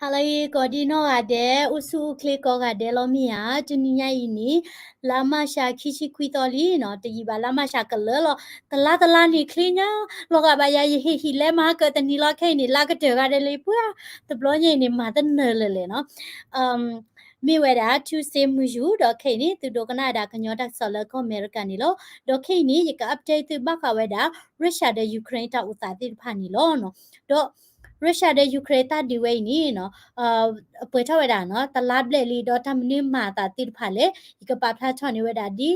ဟါလၢအဂ့ၤ ကိးဒံနီၢ်ဂၤဒဲး, အိၣ်ဆူၣ်အိၣ်ချ့ကိးဂၤဒဲးလီၤမ့ၢ်ဧါ. တနံၤညါအံၤန့ၣ် လါမၢ်ၡး ခံဆံခွံသီလံနီၤ, တယံာ်ဘၣ်လါမၢ်ၡးကလၢာ်လီၤ. တလါတလါန့ၣ်ချ့ညါ, လီၤဂာ်ဘၣ်ယၤ ယဟ့ၣ်ဟံၣ်လဲမၤကတနံၤလီၤ. ခဲအံၤန့ၣ် လါကတၢၢ်ဂၤဒဲးလံပှၤ, တဘျီညါအံၤန့ၣ် မၤတနၢၤလၢာ်လဲၣ်နီၤ. မ့ၢ်ဝဲဒၣ် Tuesday မုၢ်ယူၤ ဒီးခဲအံၤန့ၣ် သုဒိကနၣ်ဝဲဒၣ်ကညီတၢ်ကစီၣ်လၢကီၢ်အမဲရကၤန့ၣ်လီၤ. ဒီးခဲအံၤန့ၣ် ယက update သုဘၣ်ဃးဝဲဒၣ် Russia ဒီး Ukraine တၢ်အိၣ်သးသ့ၣ်တဖၣ်န့ၣ်လီၤ. ဒီး Russia ဒီး Ukraine တၢ်ဒုးဝဲအံၤန့ၣ်နီၤ, ပှဲၤထီၣ်ဝဲဒၣ်နီၤ တလါဘျဲၣ်လံ ဒီးတၢ်မနုၤမၤအသးသ့ၣ်တဖၣ်လဲၣ် ယကပာ်ဖျါထီၣ်န့ၢ်ဝဲဒၣ်ဒ်,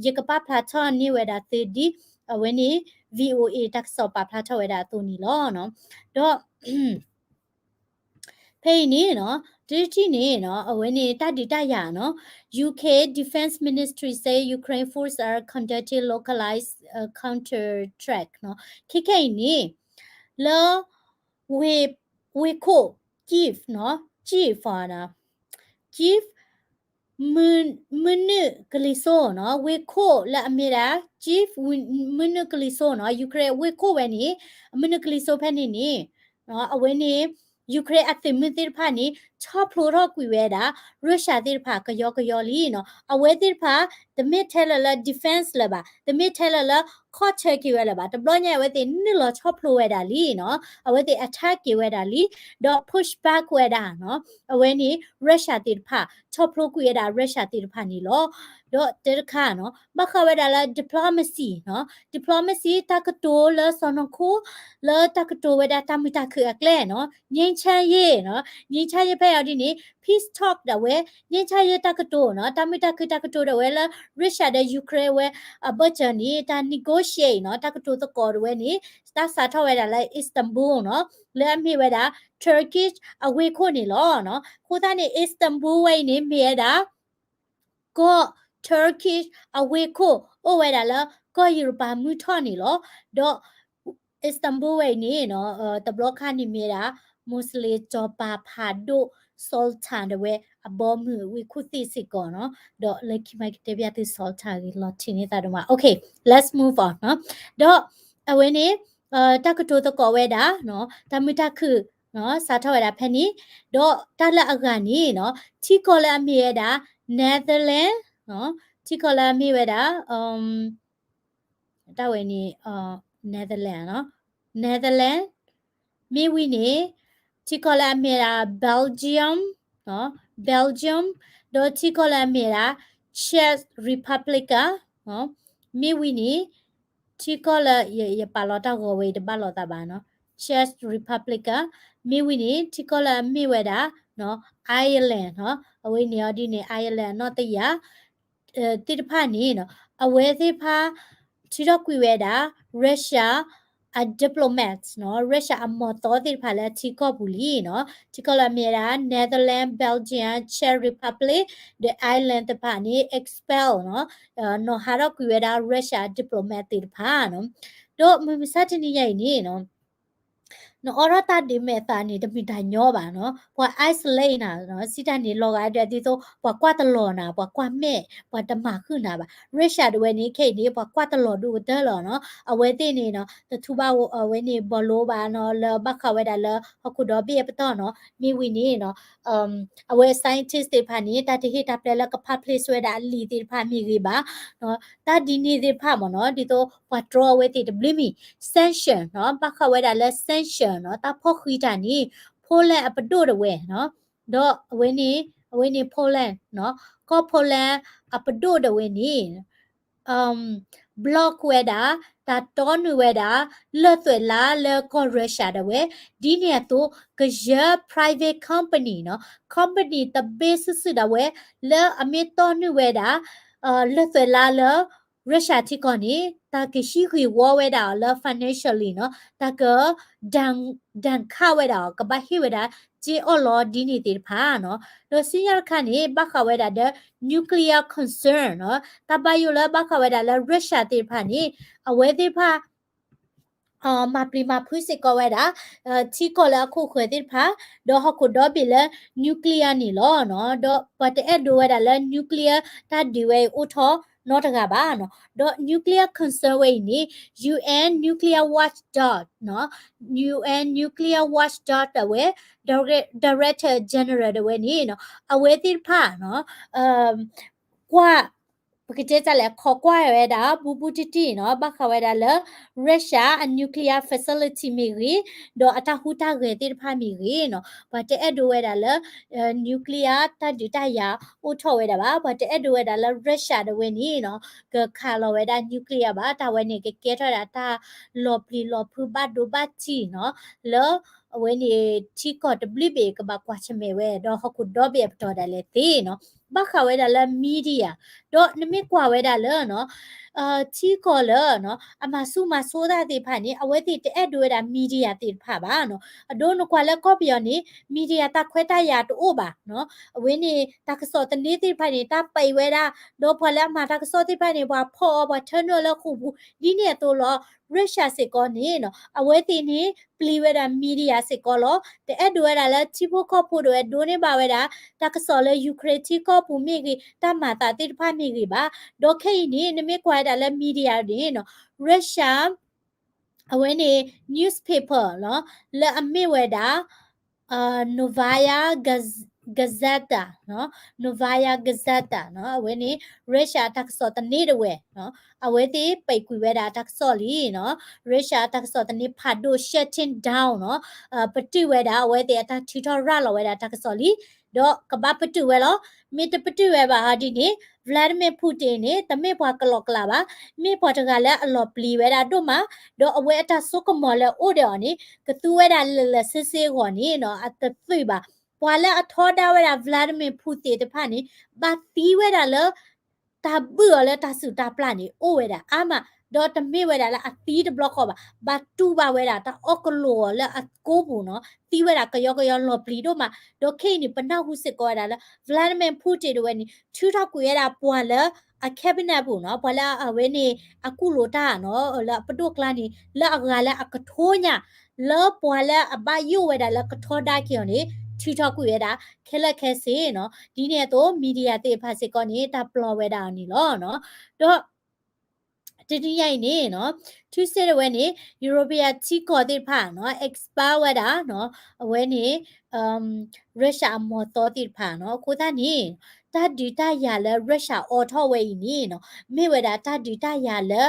ယကပာ်ဖျါထီၣ်န့ၢ်ဝဲဒၣ်သုဒ် အဝဲန့ၣ် VOA တၢ်ကစီၣ်ပာ်ဖျါထီၣ်ဝဲဒၣ်အသိးန့ၣ်လီၤ. ဒီး ဖဲအံၤန့ၣ်နီၤ တထံၣ်န့ၣ်နီၤ အဝဲန့ၣ်တၢ်ဒုးတၢ်ယၤနီၤ, U K Defense Ministry say Ukraine forces are conducting localized counterattack နီၤ. ခဲခဲအံၤန့ၣ် လၢ ဝ့ၢ်ခိၣ် Kyiv နီၤ, Kyiv နီၤ, Kyiv မုၢ်နုာ်ကလံၤစိးနီၤ, ဝ့ၢ်ခိၣ်လၢအမ့ၢ်ဒၣ် Kyiv မုၢ်နုာ်ကလံၤစိးနီၤ, Ukraine ဝ့ၢ်ခိၣ်ဝဲန့ၣ် အမုၢ်နုာ်ကလံၤစိးဖဲန့ၣ်န့ၣ် အဝဲန့ၣ် Ukraine အသုးမုၢ်သ့ၣ်တဖၣ်န့ၣ် ဆီၣ်ဖျိထီၣ်ကွံာ်ဝဲဒၣ် Russia သ့ၣ်တဖၣ်ကယီကယီလံနီၤ. အဝဲသ့ၣ်တဖၣ် တမ့ၢ်ထဲလၢာ်လၢ defense လၢၤဘၣ်, တမ့ၢ်ထဲလၢာ်လၢ ခီၣ်ဆၢက့ၤဝဲလၢၤဘၣ်, တဘျီညါအဝဲသ့ၣ်နုာ်လီၤဆီၣ်ဖျိဝဲဒၣ်လံနီၤ, အဝဲသ့ၣ် attack က့ၤဝဲဒၣ်လံ, ဒီး push back ဝဲဒၣ်နီၤ, အဝဲန့ၣ် Russia သ့ၣ်တဖၣ် ဆီၣ်ဖျိကွံာ်ဝဲဒၣ် Russia သ့ၣ်တဖၣ်န့ၣ်လီၤ. ဒီးတၢ်တခါနီၤ ဘၣ်ဃးဝဲဒၣ်လၢ diplomacy နီၤ, diplomacy တၢ်ကတိၤလၢစီၢ်နီၤခိၣ် လၢတၢ်ကတိၤဝဲဒၣ်တၢ်မုာ်တၢ်ခုၣ်အကျဲနီၤ, ငြိမ်းချမ်းရေးနီၤ, ငြိမ်းချမ်းရေး ဖဲအံၤဒ်န့ၣ် peace talk ဒၣ်ဝဲ ငြိမ်းချမ်းရေး တၢ်ကတိၤနီၤ, တၢ်မုာ်တၢ်ခုၣ်တၢ်ကတိၤဒၣ်ဝဲလၢ Russia ဒီး Ukraine ဝဲအဘၢၣ်စၢၤန့ၣ် တၢ် negotiate နီၤ, တၢ်ကတိၤသကိးဒၣ်ဝဲန့ၣ် တၢ်စးထီၣ်ဝဲဒၣ်လၢ Istanbul နီၤ, လၢအမ့ၢ်ဝဲဒၣ် Turkish အဝ့ၢ်ခိၣ်န့ၣ်လီၤ. အဃိသတးန့ၣ် Istanbul ဝဲအံၤန့ၣ် မ့ၢ်ဝဲဒၣ် ကီၢ် Turkish အဝ့ၢ်ခိၣ် အိၣ်ဝဲဒၣ်လၢကီၢ်ယူရပၤမုၢ်ထီၣ်န့ၣ်လီၤ. ဒီး Istanbul ဝဲအံၤန့ၣ်နီၤ တဘျီခါန့ၣ်မ့ၢ်ဝဲဒၣ် Muslim စီၤပၤဖးဒိၣ် Sultan ဒၣ်ဝဲအဘီအမုၢ်ဝ့ၢ်ခိၣ်သ့ၣ်စ့ၢ်ကီးနီၤ, ဒီးလၢခံမ့ၢ်ကတဲဘၣ်သု Sultan ဂ့ၤလီၤထံးန့ၢ်သးဒိၣ်မး. Okay, let's move on နီၤ. ဒီးအဝဲန့ၣ် တၢ်ကတိၤသကိးဝဲဒၣ် တၢ်မုာ်တၢ်ခုၣ် စးထီၣ်ဝဲဒၣ်ဖဲန့ၣ်, ဒီးတၢ်လၢအဂၤန့ၣ်နီၤ ထံကီၢ်လၢအမ့ၢ်ဝဲဒၣ် Netherlands ထံကီၢ်လၢအမ့ၢ်ဝဲဒၣ် တၢ်ဝဲန့ၣ် Netherlands နီၤ, Netherlands မ့ၢ်ဝံၤန့ၣ် ထံကီၢ်လၢအမ့ၢ်ဒၣ် Belgium နီၤ, Belgium ဒီးထံကီၢ်လၢအမ့ၢ်ဒၣ် Czech Republic နီၤ, မ့ၢ်ဝံၤန့ၣ် ထံကီၢ်လၢ ယပာ်လီၤတၢ်ဂီၤဝဲအံၤတဘၣ်လိာ်သးဘၣ်နီၤ, Czech Republic မ့ၢ်ဝံၤန့ၣ် ထံကီၢ်လၢအမ့ၢ်ဝဲဒၣ် Ireland နီၤ, အဝဲန့ၣ်အီၤဒ်န့ၣ် Ireland အနီၢ်တယၢ် သ့ၣ်တဖၣ်န့ၣ်နီၤ အဝဲသ့ၣ်တဖၣ် ထုးထီၣ်ကွံာ်ဝဲဒၣ် Russia အ diplomat နီၤ, Russia အမီၢ်သီသ့ၣ်တဖၣ်လၢအထံကီၢ်ပူၤလံနီၤ, ထံကီၢ်လၢအမ့ၢ်ဝဲဒၣ် Netherlands, Belgium, Czech Republic ဒီး Ireland တဖၣ်န့ၣ် expel နီၤ, နီၤဟးထီၣ်ကွံာ်ဝဲဒၣ် Russia diplomat သ့ၣ်တဖၣ်နီၤ, ဒီးမုၢ်မဆါတနံၤညါအံၤန့ၣ်နီၤ နအိးထီၣ်တၢ်ဒုးမဲာ်သးန့ၣ် တမ့ၢ်တၢ်ညီဘၣ်နီၤ, ပှၤ isolate နၤနီၤ, စံးတၢ်န့ၣ် လီၤဂာ်ဒၣ်ဒ်သိး ပှၤကွၢ်တလီၤနၤ, ပှၤကွၢ်မဲာ်, ပှၤတမၤဃုာ်နၤဘၣ်. Russia ဒၣ်ဝဲန့ၣ် ခဲအံၤန့ၣ် ပှၤကွၢ်တလီၤဒိၣ်ကတၢၢ်လီၤနီၤ, အဝဲသ့ၣ်န့ၣ်နီၤ တထူဘၣ်ဝဲန့ၣ် ဘီလိဘၣ်နီၤ, လၢဘၣ်ဃးဝဲဒၣ်လၢဟီၣ်ခိၣ်ဒီဘ့ၣ်အပတီၢ်နီၤ, မ့ၢ်ဝံၤန့ၣ်နီၤ အဝဲ scientist သ့ၣ်တဖၣ်န့ၣ် တၢ်တဟ့ၣ်တၢ်ပျဲလၢက publish ဝဲဒၣ်အလံာ်သ့ၣ်တဖၣ်မ့ၢ်ဂ့ၤဘၣ်, တၢ်ဒ်န့ၣ်သ့ၣ်တဖၣ်မ့ၢ်နီၤ, ဒ်သိးပှၤတြီအဝဲသ့ၣ်တဘျုးမံၤ sanction နီၤ, ဘၣ်ဃးဝဲဒၣ်လၢ sanction နီၤ, တၢ်ဖီၣ်ဃံးတၢ်န့ၣ် Poland အပဒိၣ်ဒၣ်ဝဲနီၤ, ဒီးအဝဲန့ၣ် အဝဲန့ၣ် Poland နီၤ, ကီၢ် Poland အပဒိၣ်ဒၣ်ဝဲန့ၣ် block ဝဲဒၣ် တၢ်တီနုာ်ဝဲဒၣ် လၢၢ်သွဲၣ်လါလၢကီၢ် Russia ဒၣ်ဝဲ, ဒ်န့ၣ်အသိး ကယဲၢ် private company နီၤ, company တဘ့ၣ်စုာ်စုာ်ဒၣ်ဝဲ လၢအမ့ၢ်တီနုာ်ဝဲဒၣ် လၢၢ်သွဲၣ်လါလၢ Russia ထံကီၢ်န့ၣ် တၢ်ကဟံးဂ့ၢ်ဝီဝဲဒၣ်အီၤလၢ financially နီၤ, တၢ်က ဒဏ် ဒဏ်ခတ် ဝဲဒၣ်အီၤ, ကဘၣ်ဟ့ၣ်ဝဲဒၣ် စ့အီၣ်လီၤဒ်န့ၣ်သ့ၣ်တဖၣ်နီၤ, ဒီးစံၣ်ညီၣ်တခါန့ၣ် ဘၣ်ဃးဝဲဒၣ်ဒီး nuclear concern နီၤ, တၢ်ဘၣ်ယိၣ်လၢဘၣ်ဃးဝဲဒၣ်လၢ Russia သ့ၣ်တဖၣ်န့ၣ် အဝဲသ့ၣ်တဖၣ် မၤပျံၤမၤဖုးစ့ၢ်ကီးဝဲဒၣ် ထံကီၢ်လၢအခိၣ်ဃၢၤသ့ၣ်တဖၣ် ဒီးဟီၣ်ခိၣ်ဒီဘ့ၣ်လၢ nuclear န့ၣ်လီၤနီၤ, ဒီးပှၤတအဲၣ်ဒိးဝဲဒၣ်လၢ nuclear တၢ်ဒုးဝဲအံၤအိၣ်ထီၣ် နီတဂၤဘၣ်နီၤ. ဒီး nuclear concern ဝဲအံၤန့ၣ် UN nuclear watchdog နီၤ, UN nuclear watchdog တဝဲ Direct- Director General တဝဲန့ၣ်နီၤ အဝဲသ့ၣ်တဖၣ်နီၤ ကွၢ် ပကတဲတၢ်လဲၣ် ခိးကွၢ်ဝဲဒၣ် ဘူးဘူးတံၢ်တံၢ်နီၤ ဘၣ်ဃးဝဲဒၣ်လၢ Russia အ nuclear facility မ့ၢ်ဂ့ၤ, ဒီးအတၢ်ဟူးတၢ်ဂဲၤသ့ၣ်တဖၣ်မ့ၢ်ဂ့ၤနီၤ ပှၤတအဲၣ်ဒိးဝဲဒၣ်လၢ nuclear တၢ်ဒုးတၢ်ယၤအိၣ်ထီၣ်ဝဲဒၣ်ဘၣ်. ပှၤတအဲၣ်ဒိးဝဲဒၣ်လၢ Russia တဝဲန့ၣ်နီၤ ကခးလီၤဝဲဒၣ် nuclear ဘၣ်. တၢ်ဝဲန့ၣ် ကကဲထီၣ်ဒၣ်တၢ်လီၤပျံၤလီၤဖုးဘၣ်ဒိဘၣ်ထံးနီၤ လၢ အဝဲန့ၣ် ထံကီၢ်တဘျုးဘ့ၣ် ကဘၣ်ကွၢ်ဆၢၣ်မဲာ်ဝဲ ဒီးဟီၣ်ခိၣ်ဒီဘ့ၣ်အပတီၢ်ဒၣ်လဲာ်သ့နီၤ. ဘၣ်ဃးဝဲဒၣ်လၢ media ဒီးနမ့ၢ်ကွၢ်ဝဲဒၣ်လၢနီၤ ထံကီၢ်လၢနီၤ အမၤဆူၣ်မၤဆိတၢ်သ့ၣ်တဖၣ်န့ၣ် အဝဲသ့ၣ်တအဲၣ်ဒိးဝဲဒၣ် media သ့ၣ်တဖၣ်ဘၣ်နီၤ. အဒိနကွၢ်လၢကီၢ်ပယီၤန့ၣ် media တၢ်ခွဲးတၢ်ယာ်တအိၣ်ဘၣ်နီၤ. အဝဲန့ၣ် တၢ်ကစီၣ်သန့သ့ၣ်တဖၣ်န့ၣ် တၢ်ပံးဝဲဒၣ် ဒီးပှၤလၢအမၤတၢ်ကစီၣ်သ့ၣ်တဖၣ်န့ၣ် ပှၤဖီၣ်အီၤ ပှၤထၢနုာ်လၢဃိာ်ပူၤ ဒ်န့ၣ်အသိးလီၤ. Russia စ့ၢ်ကီးန့ၣ်နီၤ အဝဲသ့ၣ်န့ၣ် ပျံၤဝဲဒၣ် media စ့ၢ်ကီးလီၤ. တအဲၣ်ဒိးဝဲဒၣ်လၢထံဖိကီၢ်ဖိဒၣ်ဝဲဒိးန့ၢ်ဘၣ်ဝဲဒၣ် တၢ်ကစီၣ်လၢ Ukraine ထံကီၢ်ပူၤမ့ၢ်ဂ့ၤ တၢ်မၤသးသ့ၣ်တဖၣ်မ့ၢ်ဂ့ၤဘၣ်. ဒီးခဲအံၤန့ၣ် နမ့ၢ်ကွၢ်ဝဲဒၣ်လၢ media န့ၣ်နီၤ Russia အဝဲန့ၣ် newspaper လီၤ လၢအမ့ၢ်ဝဲဒၣ် Novaya Gaz- Gazeta နီၤ Novaya Gazeta နီၤ အဝဲန့ၣ် Russia အတၢ်ကစီၣ်သန့တဝဲနီၤ အဝဲသ့ၣ်ပံးကွံာ်ဝဲဒၣ်တၢ်ကစီၣ်လံနီၤ Russia အတၢ်ကစီၣ်သန့ဖးဒိၣ် shutting down နီၤ ပတုာ်ဝဲဒၣ် အဝဲသ့ၣ်အတၢ်ထုးထီၣ်ရၤလီၤဝဲဒၣ်တၢ်ကစီၣ်လံ ဒီးကဘၣ်ပတုာ်ဝဲလီၤ. မ့ၢ်တပတုာ်ဝဲဘၣ်ဟီဒ်န့ၣ် Vladimir Putin န့ၣ် တမ့ၢ်ပှၤကလီကလးဘၣ်, မ့ၢ်ပှၤတဂၤလၢအလီၤပျံၤဝဲဒၣ်ဒိၣ်မး, ဒီးအဝဲအတၢ်စိကမီၤလၢအအိၣ်ဒီးအီၤန့ၣ် ကသူဝဲဒၣ်လၢာ်လၢာ်ဆ့ဆ့အဂီၢ်န့ၣ်နီၤ အတသုးဘၣ်. ပှၤလၢအထီဒါဝဲဒၣ် Vladimir Putin တဖၣ်န့ၣ် ဘၣ်သံဝဲဒၣ်လၢ တၢ်ဘုၣ်အီၤလၢတၢ်စုၣ်တၢ်ပျၢ်န့ၣ် အိၣ်ဝဲဒၣ်အါမး, ဒီးတမ့ၢ်ဝဲဒၣ်လၢအသံတဘျီဃီဘၣ်, ဘၣ်တူၢ်ဘၣ်ဝဲဒၣ်တၢ်အီၣ်ကလိာ်အီၤလၢအကိပူၤနီၤ, သံဝဲဒၣ်ကယီကယီလီၤပျံၤဒိၣ်မး, ဒီးခဲအံၤန့ၣ် ပနၢ်ဟူစ့ၢ်ကီးဝဲဒၣ်လၢ Vladimir Putin တဝဲန့ၣ် ထုးထီၣ်ကွံာ်ဝဲဒၣ်ပှၤလၢအ cabinet ပူၤနီၤ, ပှၤလၢအဝဲန့ၣ် အကူၣ်လိာ်တၢ်နီၤ, လၢအပဒိၣ်ကျါန့ၣ် လၢအဂၤလၢအကထိညၣ် လၢပှၤလၢအဘၣ်ယိၣ်ဝဲဒၣ်လၢကထီဒါက့ၤအီၤန့ၣ် ထုးထီၣ်ကွံာ်ဝဲဒၣ် ခဲလၢာ်ခဲဆ့နီၤ, ဒ်န့ၣ်အသိး media သ့ၣ်တဖၣ်စ့ၢ်ကီးန့ၣ် တၢ်ပျီဝဲဒၣ်အီၤန့ၣ်လီၤ. ဒီး တနံၤညါအံၤန့ၣ်နီၤ, Tuesday တဝဲန့ၣ် European ထံကီၢ်သ့ၣ်တဖၣ်နီၤ expel ဝဲဒၣ်နီၤ, အဝဲန့ၣ် Russia အမီၤသီသ့ၣ်တဖၣ်နီၤ, အဃိသတးန့ၣ် တၢ်ဒုးတၢ်ယၤလၢ Russia အိးထီၣ်ဝဲအံၤန့ၣ်နီၤ, မ့ၢ်ဝဲဒၣ်တၢ်ဒုးတၢ်ယၤလၢ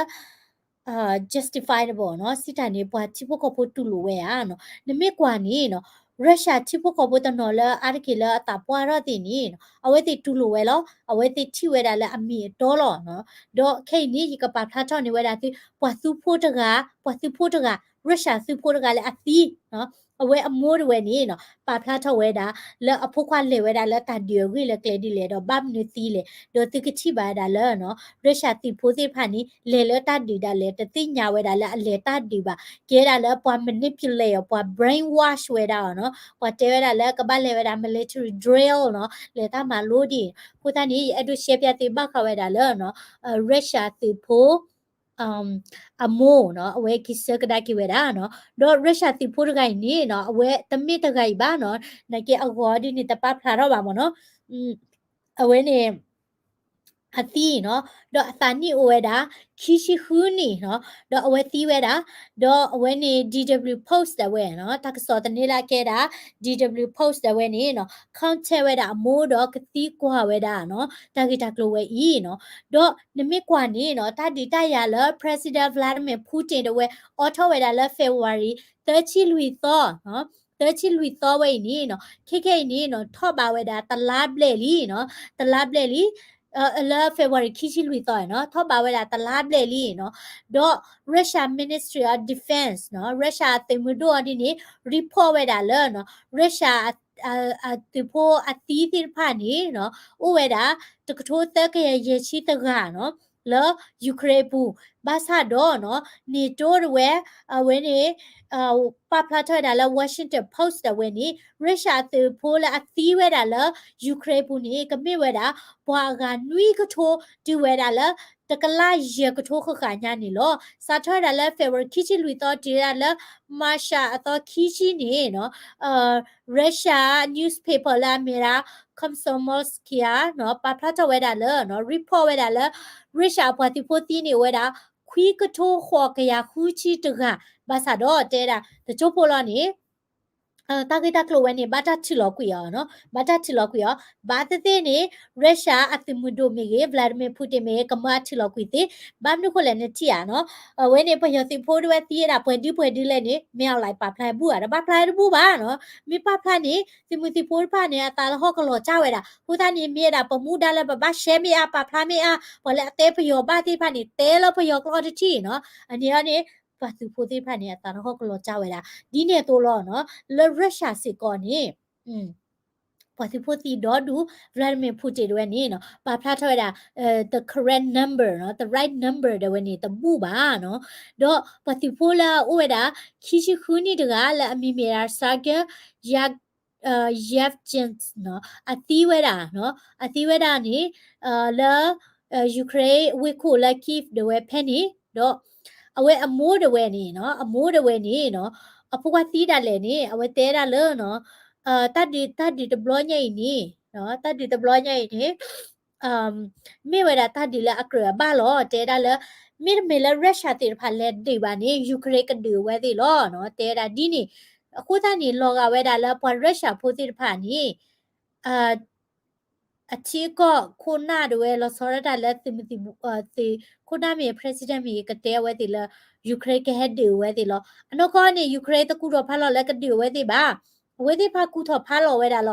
justifiable နီၤ, စံးတၢ်န့ၣ် ပှၤထံဖိကီၢ်ဖိတူၢ်လိာ်ဝဲဧါနီၤ, နမ့ၢ်ကွၢ်န့ၣ်နီၤ, Russia ထံဖိကီၢ်ဖိတနီၤလၢအါတက့ၢ်လၢအသးပှၢ်ထီၣ်သ့ၣ်န့ၣ်နီၤ, အဝဲသ့ၣ်တူၢ်လိာ်ဝဲလီၤ, အဝဲသ့ၣ်ထံၣ်ဝဲဒၣ်လၢအမ့ၢ်အတီလီၤနီၤ, ဒီးခဲအံၤန့ၣ် ယကပာ်ဖျါထီၣ်န့ၢ်ဝဲဒၣ်သု ပှၤသူဖိတဂၤ, ပှၤသုဖိတဂၤ, Russia သုဖိတဂၤလၢအသံနီၤ, အဝဲအမိၢ်တဝဲန့ၣ်နီၤ, ပာ်ဖျါထီၣ်ဝဲဒၣ် လၢအဖိခွါလဲၤဝဲဒၣ်လၢတၢ်ဒုးအဂ့ၢ်လၢကျဲဒ်လဲၣ် ဒီးဘၣ်မနုၤသံလဲၣ်, ဒီးသုကထံၣ်ဘၣ်ဝဲဒၣ်လၢနီၤ, Russia သုးဖိသ့ၣ်တဖၣ်န့ၣ် လဲၤလၢတၢ်ဒုးဒၣ်လဲာ် တသ့ၣ်ညါဝဲဒၣ်လၢအလဲၤတၢ်ဒုးဘၣ်, ကဲဒၣ်လၢပှၤ manipulate အီၤ, ပှၤ brainwash ဝဲဒၣ်အီၤနီၤ, ပှၤတဲဝဲဒၣ်လၢကဘၣ်လဲၤဝဲဒၣ် military drill နီၤ, လဲၤတၢ်မၤလိဒ်အံၤ, အဃိသတးန့ၣ် ယအဲၣ်ဒိးရှဲပၠးသုဘၣ်ဃးဝဲဒၣ်လၢ Russia သုးဖိ အမိၢ်နီၤ, အဝဲက့ၤဆၢကဒါက့ၤဝဲဒၣ်နီၤ, ဒီး Russia သုးဖိတဂၤအံၤန့ၣ်နီၤ, အဝဲတမ့ၢ်တဂၤအံၤဘၣ်နီၤ, နာ်က့အဂီၤဒ်န့ၣ် တပာ်ဖျါထီၣ်ဘၣ်မ့ၢ်နီၤ, အဝဲန့ၣ် အသံနီၤ, ဒီးအသးနံၣ်အိၣ်ဝဲဒၣ် ခံဆံဃုနံၣ်နီၤ, ဒီးအဝဲသံဝဲဒၣ်, ဒီးအဝဲန့ၣ် DW Post ဒၣ်ဝဲနီၤ, တၢ်ကစီၣ်သန့လၢအကဲဒၣ် DW Post ဒၣ်ဝဲန့ၣ်နီၤ, contact ဝဲဒၣ်အမိၢ်ဒီးကသံကွၢ်ဝဲဒၣ်နီၤ, တၢ်ဂ့ၢ်တၢ်ကျိၤဝဲအံၤနီၤ, ဒီးနမ့ၢ်ကွၢ်န့ၣ်နီၤ, တၢ်ဒုးတၢ်ယၤလၢ President Vladimir Putin တဝဲ အိးထီၣ်ဝဲဒၣ်လၢ February သၢဆံလွံၢ်သီ သၢဆံလွံၢ်သီဝဲအံၤန့ၣ်နီၤ, ခဲခဲအံၤန့ၣ်နီၤ, ထီၣ်ဘးဝဲဒၣ်တလါဘျဲၣ်လံနီၤ, တလါဘျဲၣ်လံ, လၢ February ခံဆံလွံၢ်သီနီၤ, ထီၣ်ဘးဝဲဒၣ်တလါဘျဲၣ်လံနီၤ, ဒီး Russia Ministry of Defense နီၤ, Russia အသုးမုၢ်ဒိၣ်အီၤဒ်န့ၣ် report ဝဲဒၣ်လၢနီၤ, Russia အသုးဖိအသံသ့ၣ်တဖၣ်န့ၣ်နီၤ, အိၣ်ဝဲဒၣ် တကထိသၢကယၤယဲၢ်ဆံတဂၤနီၤ, လၢ Ukraine ပူၤ, ဘၣ်ဆၣ်ဒီးနီၤ, NATO တဝဲ, အဝဲန့ၣ် ပာ်ဖျါထီၣ်ဝဲဒၣ်လၢ Washington Post တဝဲန့ၣ် Russia အသုးဖိလၢအသံဝဲဒၣ်လၢ Ukraine ပူၤန့ၣ် ကမ့ၢ်ဝဲဒၣ် ပှၤအဂၤနွံကထိ တုၤဝဲဒၣ်လၢ တကလးယဲၢ်ကထိဃၣ်ဃၣ်ညါန့ၣ်လီၤ. စးထီၣ်ဝဲဒၣ်လၢ February ခံဆံလွံၢ်သီ တုၤဝဲဒၣ်လၢ March အသီခံဆံန့ၣ်နီၤ Russia newspaper လၢအမ့ၢ်ဝဲဒၣ် Komsomolskaya နီၤ ပာ်ဖျါထီၣ်ဝဲဒၣ်လၢ report ဝဲဒၣ်လၢ Russia အပှၤသုးဖိသံန့ၣ်အိၣ်ဝဲဒၣ် ခွံကထိဃိးကယၤဃုဆံတဂၤ ဘၣ်ဆၣ်ဒီးတဲဝဲဒၣ် တကၠိဖိလီၤန့ၣ် တၢ်ဂ့ၢ်တၢ်ကျိၤဝဲန့ၣ် ဘၣ်တၢ်ထံၣ်လီၤကွံာ်အီၤနီၤ, ဘၣ်တၢ်ထံၣ်လီၤကွံာ်အီၤ, ဘၣ်သ့ၣ်သ့ၣ်န့ၣ် Russia အသုးမုၢ်ဒိၣ်မ့ၢ်ဂ့ၤ Vladimir Putin မ့ၢ်ဂ့ၤ ကမၢအထံၣ်လီၤကွံာ်သ့, ဘၣ်မနုၤဃိလဲၣ်နထံၣ်ဧါနီၤ, အဝဲန့ၣ် ပယီၤသုးဖိတဝဲသံဝဲဒၣ် ပှဲၤဒုပှဲၤဒုလဲၣ်န့ၣ် မ့ၢ်အီၤလၢပာ်ဖျါတဘူၣ်ဧါ, တဘၣ်ဖျါတဘူၣ်ဘၣ်နီၤ, မ့ၢ်ပာ်ဖျါန့ၣ် သုးမုၢ်သံၣ်ဘိတဖၣ်န့ၣ် အသးလီဟီၣ်ကလီၤကၢ်ဝဲဒၣ်, အဃိသတးန့ၣ် မ့ၢ်ဝဲဒၣ်ပမူဒါလၢပဘၣ်ရှဲမ့ၢ်အါ ပာ်ဖျါမ့ၢ်အါ, ပှၤလၢအတဲပယီၤဘၣ်သ့ၣ်တဖၣ်န့ၣ် တဲလၢပယီၤကျိာ်တထံၣ်နီၤ, အန့ၣ်အီၤန့ၣ် ပှၤသုးဖိသ့ၣ်တဖၣ်န့ၣ် အသးလီဟီၣ်ကလီၤကၢ်ဝဲဒၣ်, ဒ်န့ၣ်အသိးလီၤနီၤ, လၢ Russia စ့ၢ်ကီးန့ၣ် ပှၤသုးဖိသံဒီဒူၣ် Vladimir Putin တဝဲန့ၣ်နီၤ ပာ်ဖျါထီၣ်ဝဲဒၣ် the correct number နီၤ, the right number တဝဲန့ၣ် တဘူၣ်ဘၣ်နီၤ, ဒီးပှၤသုးဖိလၢအအိၣ်ဝဲဒၣ် ခံဆံဃုနံၣ်တဂၤလၢအမံၤမ့ၢ်ဒၣ် Sergei Yevchenko နီၤ အသံဝဲဒၣ်နီၤ, အသံဝဲဒၣ်န့ၣ် လၢ Ukraine ဝ့ၢ်ခိၣ်လၢ Kyiv တဝဲဖဲန့ၣ်, ဒီးအဝဲအမိၢ်တဝဲန့ၣ်နီၤ, အမိၢ်တဝဲန့ၣ်နီၤ, အဖိခွါသံဒၣ်လဲာ်န့ၣ် အဝဲတဲဒၣ်လၢနီၤ, တၢ်ဒုး တၢ်ဒုးတဘျီညါအံၤန့ၣ်, တၢ်ဒုးတဘျီညါအံၤန့ၣ် မ့ၢ်ဝဲဒၣ်တၢ်ဒုးလၢအကြၢးအဘၣ်လီၤ, တဲဒၣ်လၢ မ့တမ့ၢ်လၢ Russia သ့ၣ်တဖၣ်လဲၤဒုးဘၣ်န့ၣ် Ukraine ကဒုးအဝဲသ့ၣ်လီၤနီၤ, တဲဝဲဒၣ်ဒ်န့ၣ်, အဃိသတးန့ၣ် လီၤဂာ်ဝဲဒၣ်လၢပှၤ Russia ဖိသ့ၣ်တဖၣ်န့ၣ် အထံအကီၢ်ခိၣ်နၢ်တဝဲ လီၤဆီဒၣ်တၢ်လၢသုးမုၢ်သံၣ်ဘိ သုးခိၣ်နၢ်မ့ၢ် president မ့ၢ်ဂ့ၤ ကတဲအဝဲသ့ၣ်လၢ Ukraine ကဟဲဒုးအဝဲသ့ၣ်လီၤ. အနီၢ်ကီၢ်န့ၣ် Ukraine တကူၣ်ထီၣ်ဖးလီၤလၢကဒုးအဝဲသ့ၣ်ဘၣ်. အဝဲသ့ၣ်တဖၣ်ကူၣ်ထီၣ်ဖးလီၤဝဲဒၣ်လ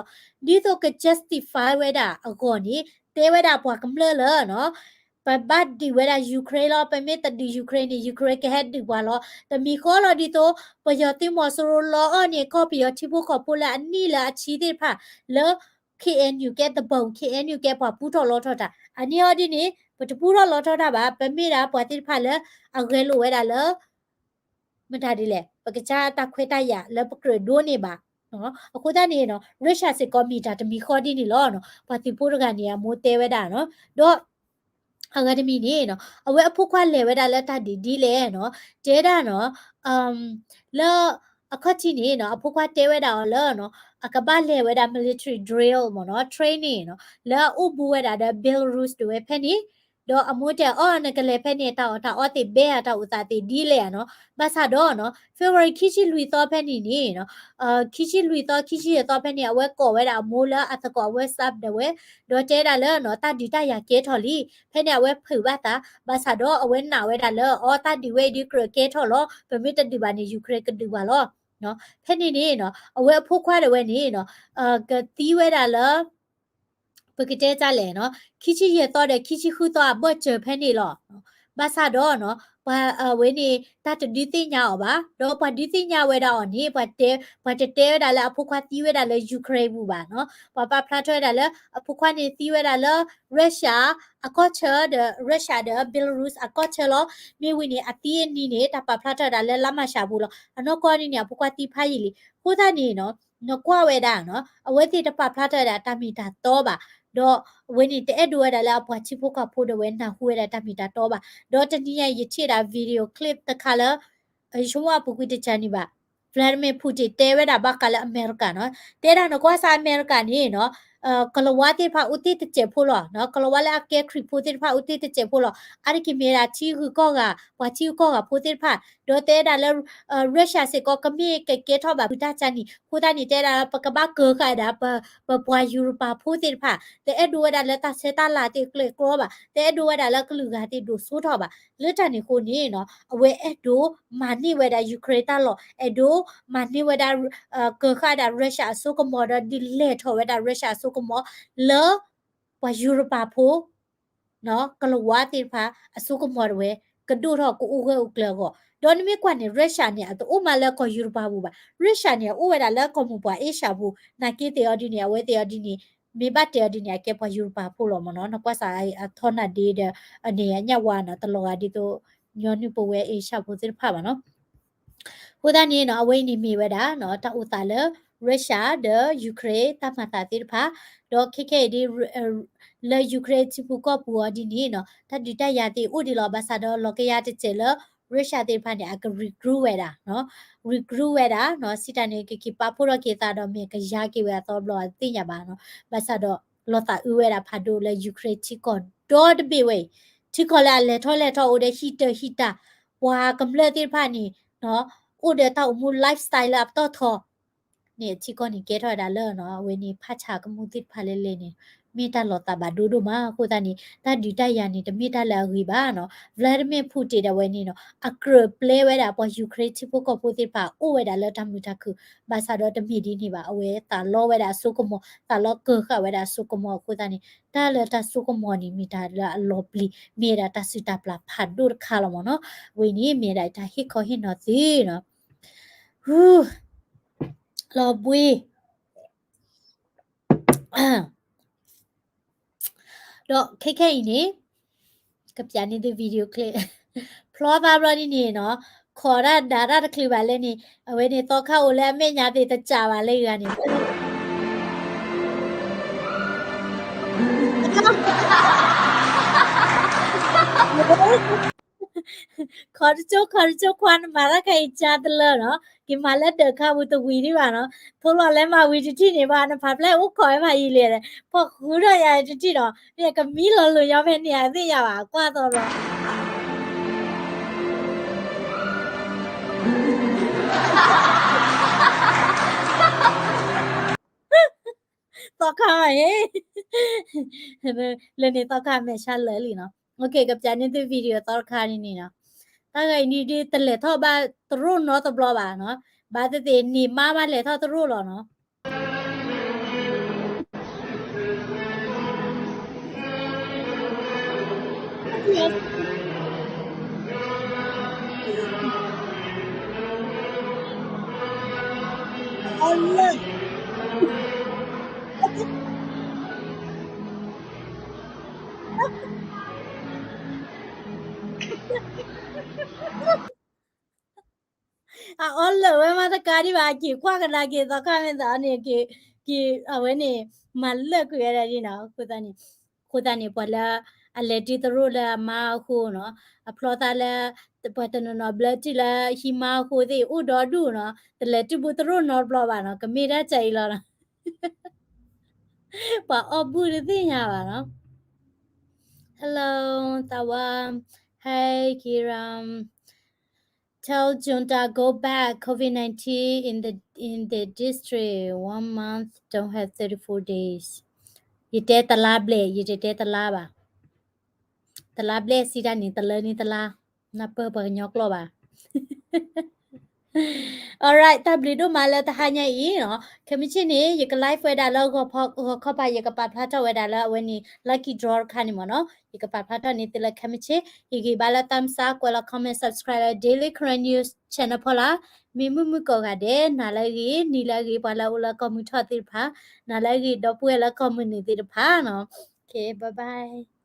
ီၤ. ဒ်သိးက justify ဝဲဒၣ်အဂီၢ်န့ၣ် တဲဝဲဒၣ်ပှၤကမျၢၢ်လၢနီၤ ပဘၣ်ဒုးဝဲဒၣ် Ukraine လီၤ. ပမ့ၢ်တဒုး Ukraine န့ၣ် Ukraine ကဟဲဒုးပှၤလီၤ. တမံၤဃီလီၤ ဒ်သိး ပယီၤသုးမီၤစိရိၤလီအီၣ်န့ၣ် ကီၢ်ပယီၤထံဖိကီၢ်ဖိလၢအနံၣ်လၢအဆံသ့ၣ်တဖၣ် လၢ K N U ကဲတဘီ K N U ကဲပှၤပူထီၣ်လီထီၣ်တၢ်. အန့ၣ်အီၤဒ်န့ၣ် ပတပူထီၣ်လီထီၣ်တၢ်ဘၣ်. ပမ့ၢ်ဒၣ်ပှၤသ့ၣ်တဖၣ်လၢအဂဲၤလိာ်ဝဲဒၣ်လၢ မတၤဒ်လဲၣ် ပကစၢ်တၢ်ခွဲးတၢ်ယာ်လၢပကြၢးဒိးန့ၢ်ဘၣ်. အဃိသတးန့ၣ်နီၤ Russia စ့ၢ်ကီးမ့ၢ်တၢ်တမံၤဃီဒ်န့ၣ်လီၤ. ပှၤသုးဖိတဂၤန့ၣ် အမိၢ်တဲဝဲဒၣ်နီၤ ဒီး အဂၤတမံၤန့ၣ်နီၤ အဝဲအဖိခွါလဲၤဝဲဒၣ်လၢတၢ်ဒုးဒ်လဲၣ်နီၤ တဲဒၣ်နီၤ လၢအခီၣ်ထံးန့ၣ်နီၤ အဖိခွါတဲဝဲဒၣ်အီၤလၢနီၤ အကဘၣ်လဲၤဝဲဒၣ် military drill မ့ၢ်နီၤ training နီၤ လၢအအိၣ်ဘူးဝဲဒၣ်ဒီး Belarus တဝဲဖဲန့ၣ် ဒီးအမိၢ်တဲအီၤ နကလဲၤဖဲန့ၣ် တၢ်အီၣ်တၢ်အီသ့ၣ်ဘဲဧါ တၢ်အိၣ်သးသ့ၣ်ဒ်လဲၣ်ဧါနီၤ ဘၣ်ဆၣ်ဒီးနီၤ February ခံဆံလွံၢ်သီဖဲန့ၣ်န့ၣ်နီၤ ခံဆံလွံၢ်သီ ခံဆံယဲၢ်သီဖဲန့ၣ် အဝဲကိးဝဲဒၣ်အမိၢ်လၢအသကိးအဝဲ စးဒၣ်ဝဲ ဒီးတဲဒၣ်လၢနီၤ တၢ်ဒုးတၢ်ယၤကဲထီၣ်လံ ဖဲန့ၣ် အဝဲဖုးဘၣ်သး ဘၣ်ဆၣ်ဒီးအဝဲနာ်ဝဲဒၣ်လၢ အီ တၢ်ဒုးဝဲအံၤဒ်ကြၢးကဲထီၣ်လီၤ ပမ့ၢ်တဒုးဘၣ်န့ၣ် Ukraine ကဒုးပှၤလီၤ ဖဲန့ၣ်န့ၣ်နီၤ အဝဲအဖိခွါတဝဲန့ၣ်နီၤ ကသံဝဲဒၣ်လၢ ပကတဲတၢ်လဲၣ်နီၤ ခံဆံယဲၢ်သီဒီးခံဆံဃုသီအဘၢၣ်စၢၤဖဲန့ၣ်လီၤ. ဘၣ်ဆၣ်ဒီးနီၤ ပှၤအဝဲန့ၣ် တၢ်တဒုးသ့ၣ်ညါအီၤဘၣ် ဒီးပှၤဒုးသ့ၣ်ညါဝဲဒၣ်အီၤန့ၣ် ပှၤတဲ ပှၤတတဲဝဲဒၣ်လၢအဖိခွါသံဝဲဒၣ်လၢ Ukraine ပူၤဘၣ်နီၤ ပှၤပာ်ဖျါထီၣ်ဝဲဒၣ်လၢ အဖိခွါန့ၣ်သံဝဲဒၣ်လၢ Russia အကီၢ်ဆၢဒီး Russia ဒီး Belarus အကီၢ်ဆၢလီၤ. မ့ၢ်ဝံၤန့ၣ် အသံအနံၤန့ၣ် တၢ်ပာ်ဖျါထီၣ်ဝဲဒၣ်လၢလါမၢ်ၡးပူၤလီၤ. အနီၢ်ကီၢ်န့ၣ်န့ၣ် အဖိခွါသံဖးယံာ်လံ. အဃိသတးန့ၣ်နီၤ နကွၢ်ဝဲဒၣ်နီၤ အဝဲသ့ၣ်တပာ်ဖျါထီၣ်ဝဲဒၣ်တၢ်မ့ၢ်တၢ်တီဘၣ်, ဒီးအဝဲန့ၣ် တအဲၣ်ဒိးဝဲဒၣ်လၢအပှၤထံဖိကီၢ်ဖိဒီးဝဲနၢ်ဟူဝဲဒၣ်တၢ်မ့ၢ်တၢ်တီဘၣ်. ဒီးတနံၤညါအံၤ ယထံၣ်ဝဲဒၣ် video clip တခါလၢ ယဆိကမိၣ်အပူၤကွံာ်တကးန့ၣ်ဘၣ် Vladimir Putin တဲဝဲဒၣ်ဘၣ်ဃးလၢအမဲရကၤနီၤ, တဲဒၣ်နကွၢ်စ့ၢ်အမဲရကၤန့ၣ်နီၤ ကလၤဝါသ့ၣ်တဖၣ်အိၣ်တ့ၢ်တစဲးဖိလီၤ. ကလၤဝါလၢအကဲခရံာ်ဖိသ့ၣ်တဖၣ်အိၣ်တ့ၢ်တစဲးဖိလီၤ. အါတက့ၢ်မ့ၢ်ဝဲဒၣ်ထံဂုၤကီၢ်ဂၤ ပှၤထံဂုၤကီၢ်ဂၤဖိသ့ၣ်တဖၣ်, ဒီးတဲဒၣ်လၢ Russia စ့ၢ်ကီး ကမ့ၢ်ကကဲထီၣ်ဘၣ်ဖုးတၢ်ကၢန့ၣ် အဃိသတးန့ၣ် တဲဒၣ်လၢပကဘၣ်ကၢဃာ်ဒၣ် ပပှၤယူရပၤဖိသ့ၣ်တဖၣ်, တအဲၣ်ဒိးဝဲဒၣ်လၢတၢ်ဆဲးတၢ်လၤသ့ၣ်ကျဲကျီဘၣ်, တအဲၣ်ဒိးဝဲဒၣ်လၢကလုာ်ဂၤသ့ၣ်ဒိၣ်စိထီၣ်ဘၣ်. လၢတၢ်န့ၣ်အဃိန့ၣ်နီၤ အဝဲအဲၣ်ဒိးမၤန့ၢ်ဝဲဒၣ် Ukraine တၢ်လီၢ်, အဲၣ်ဒိးမၤန့ၢ်ဝဲဒၣ် ကၢဃာ်ဒၣ် Russia အစိကမီၤ ဒီးဒုးလဲၤထီၣ်ဝဲဒၣ် Russia အစိကမီၤ လၢ ပှၤယူရပၤဖိ ကလၤဝါသ့ၣ်တဖၣ်အစိကမီၤတဝဲ ကဒိၣ်ထီၣ်ကအိၣ်ဂၢၢ်အိၣ်ကျၢၤအဂီၢ်. ဒီးနမ့ၢ်ကွၢ်န့ၣ် Russia န့ၣ် အတအိၣ်မးလၢကီၢ်ယူရပၤပူၤဘၣ်. Russia န့ၣ် အအိၣ်ဝဲဒၣ်လၢကီၢ်မိၢ်ပှၢ်အ့ရှၢၣ်ပူၤ, နာ်က့သ့ၣ်အီၤဒ်န့ၣ် အဝဲသ့ၣ်အီၤဒ်န့ၣ် မ့ၢ်ဘၣ်တဲအီၤဒ်န့ၣ် အကဲပှၤယူရပၤဖိလီၤမ့ၢ်နီၤ. နကွၢ်စ့ၢ်အထီနၢ်ဒ့ဒီး အန့ၣ်အညၣ်ဝါနီၤ တလီၤဂာ်ဒ်သိး ညီနုၢ်ပဝဲအ့ရှၢၣ်ဖိသ့ၣ်တဖၣ်ဘၣ်နီၤ. အဃိသတးန့ၣ်နီၤ အဝဲအံၤန့ၣ်မ့ၢ်ဝဲဒၣ်နီၤ တၢ်အိၣ်သးလၢ Russia ဒီး Ukraine တၢ်မၤသးသ့ၣ်တဖၣ်, ဒီးခဲခဲအံၤဒ် လၢ Ukraine ထံပူၤကီၢ်ပူၤအီၤဒ်န့ၣ်နီၤ တၢ်ဒုးတၢ်ယၤသ့ၣ်အိၣ်ဒံးလီၤ. ဘၣ်ဆၣ်ဒီးလီၤကယၤတစဲးလၢ Russia သ့ၣ်တဖၣ်န့ၣ် အက regroup ဝဲဒၣ်နီၤ, regroup ဝဲဒၣ်နီၤ စံးတၢ်န့ၣ် ကက့ၤပာ်ဖှိၣ်ထီၣ်က့ၤသးဒီးမ့ၢ်ကယၤက့ၤဝဲအသီတဘျီသ့ၣ်ညါဘၣ်နီၤ. ဘၣ်ဆၣ်ဒီး လီၤသးအုးဝဲဒၣ်ဖးဒိၣ်လၢ Ukraine ထံကီၢ်ဒီတဘ့ၣ်ဝဲအံၤ, ထံကီၢ်လၢအလဲၤထီၣ်လဲၤထီၣ်အိၣ်ဒီးဟံၣ်တၢၢ်ဟံၣ်တၢ်, ပှၤကမျၢၢ်သ့ၣ်တဖၣ်န့ၣ် အိၣ်ဒီးတၢ်အိၣ်မူ lifestyle လၢအပတီၢ်ထီ န့ၣ် ထံကီၢ်န့ၣ်ကဲထီၣ်ဝဲဒၣ်လၢနီၤ အဝဲန့ၣ် ဖးဆးကမူၣ်သ့ၣ်တဖၣ်လဲၣ်လဲၣ်န့ၣ် မ့ၢ်တၢ်လီၤသးဘၣ်ဒိဒိၣ်မး. အဃိသတးန့ၣ် တၢ်ဒုးတၢ်ယၤန့ၣ် တမ့ၢ်တၢ်လၢအဂ့ၤဘၣ်နီၤ. Vladimir Putin ဒၣ်ဝဲန့ၣ်နီၤ အကြၢးပျဲဝဲဒၣ်ပှၤ Ukraine ထံဖိကီၢ်ဖိသ့ၣ်တဖၣ်အိၣ်ဝဲဒၣ်လၢတၢ်မုာ်တၢ်ခုၣ်, ဘၣ်ဆၣ်ဒီးတမ့ၢ်ဒ်န့ၣ်ဘၣ်, အဝဲသးလီဝဲဒၣ်အစိကမီၤ, သးလီကၢၤဃာ်ဝဲဒၣ်အစိကမီၤအဃိသတးန့ၣ် တၢ်လၢတၢ်စိကမီၤန့ၣ် မ့ၢ်တၢ်လၢအလီၤပျံၤ, မ့ၢ်ဝဲဒၣ်တၢ်စုၣ်တၢ်ပျၢ်ဖးဒိၣ်တခါလီၤမ့ၢ်နီၤ. ဝဲန့ၣ်မ့ၢ်ဝဲဒၣ်တၢ်ဟ့ၣ်ခီဟ့ၣ်နီၤသုနီၤ. လီၤဘှံး ဒီးခဲခဲအံၤန့ၣ် ကပျးန့ၢ်သု video clip ဖျီသးဘျီဒ်န့ၣ်နီၤ, ခိးတၢ်ဒၣ်တၢ်တချုးဘၣ်လဲၣ်န့ၣ်, အဝဲန့ၣ်သီခါအိၣ်လၢအမဲာ်ညါသ့ၣ်တစးဘၣ်လၢဂၤန့ၣ် ခီတကၠိ ခီတကၠိ ခွါနမၤတၢ်ခါအံၤကါတလၢနီၤ, က့ၤမၤလၢဒၢးခါပူၤတဝံၤဒံးဘၣ်နီၤ, ထိလီၤလဲမၤဝံၤတထံၣ်န့ၣ်ဘၣ် နဖးဖျဲၣ်အိၣ်ခိးဝဲဖးယံာ်လံ, ဖီၣ်ဃုထီၣ်ယၤတထံၣ်နီၤ, မ့ၢ်ကမံလီၤလိာ်ညီဖဲန့ၣ်အသ့ၣ်ညါဘၣ် ကွၢ်သီလီၤ သီခါမးဟ့ၣ်, လၢန့ၣ်သီခါမဲာ်ဆါလၢာ်လံနီၤ. ကပျးန့ၢ်သု video သီတခါန့ၣ်နီၤ, တၢ်ဂၤအံၤန့ၣ်ဒ်တလဲၤထီၣ်ဘၣ်တရိၣ်နီတဘျီဘၣ်နီၤ, ဘၣ်သ့ၣ်သ့ၣ်န့ၣ်မါဘၣ်လဲၤထီၣ်တရိၣ်လီၤနီၤ. အအီၣ်လၢာ်ဝဲမးတကးဒံးဘၣ်, အက့ၤကွၢ်ကဒါက့ၤသီခါမ့ၢ်သးန့ၣ်, က့ၤ အဝဲန့ၣ် မၤလၢာ်ကွံာ်ဝဲဒၣ်ဒ်နီၤ, အဃိသတးန့ၣ် အဃိသတးန့ၣ် ပှၤလၢ အလဲၤတုၤတရိၣ်လၢအမါအဃိနီၤ, အဖျီသးလၢ ပှၤတနီၤနီၤဘျၢထံၣ်လၢဟံးမါအဃိသ့ၣ် အိၣ်ဒီဒူၣ်နီၤ, တလဲၤတုၤဘူးတရိၣ်နီတဘျီဘၣ်နီၤ, ကမ့ၢ်တၢ်ကၢအံၤလီၤနီၤ. ပှၤအီၣ်ဘူၣ်တသ့ၣ်ညါဘၣ်နီၤ. Hello, Tawa. Hi, Kiram. Tell junta go back, COVID nineteen in the, in the district, one month, don't have thirty-four days. ယတဲတလါဘျဲၣ်, ယတတဲတလါဘၣ်. တလါဘျဲၣ်စံးတၢ်န့ၣ် တလၢန့ၣ်တလါ, နၢ်ပၢၢ်ပှၤကညီကျိာ်ဘၣ်. Alright, တၢ်ဘျုးဒိၣ်မးလၢတဟါညါအံၤနီၤ, ခဲမုၢ်ဆ့ၣ်န့ၣ် ယက live ဝဲဒၣ်လၢဂီၤခီပၤ ယကပာ်ဖျါထီၣ်ဝဲဒၣ်လၢအဝဲန့ၣ် lucky draw တခါန့ၣ်မ့ၢ်နီၤ, ယကပာ်ဖျါထီၣ်န့ၢ်သုလၢခဲမုၢ်ဆ့ၣ်, ယဂ့ၤဘၣ်လၢ thumbs up, ကွဲးလီၤ comment, subscribe လၢ Daily Karen News Channel ဖီလာ်, မ့ၢ်မုၢ်မုၢ်ကိးဂၤဒဲး နၤလၢအဂ့ၤ နံၤလၢအဂ့ၤ ပှၤလၢအအိၣ်လၢကီၢ်မုၢ်ထီၣ်သ့ၣ်တဖၣ်, နၤလၢအဂ့ၤ ဒီပုၢ်ဝဲၢ်လၢကီၢ်မုၢ်နုာ်သ့ၣ်တဖၣ်နီၤ. Okay, bye bye.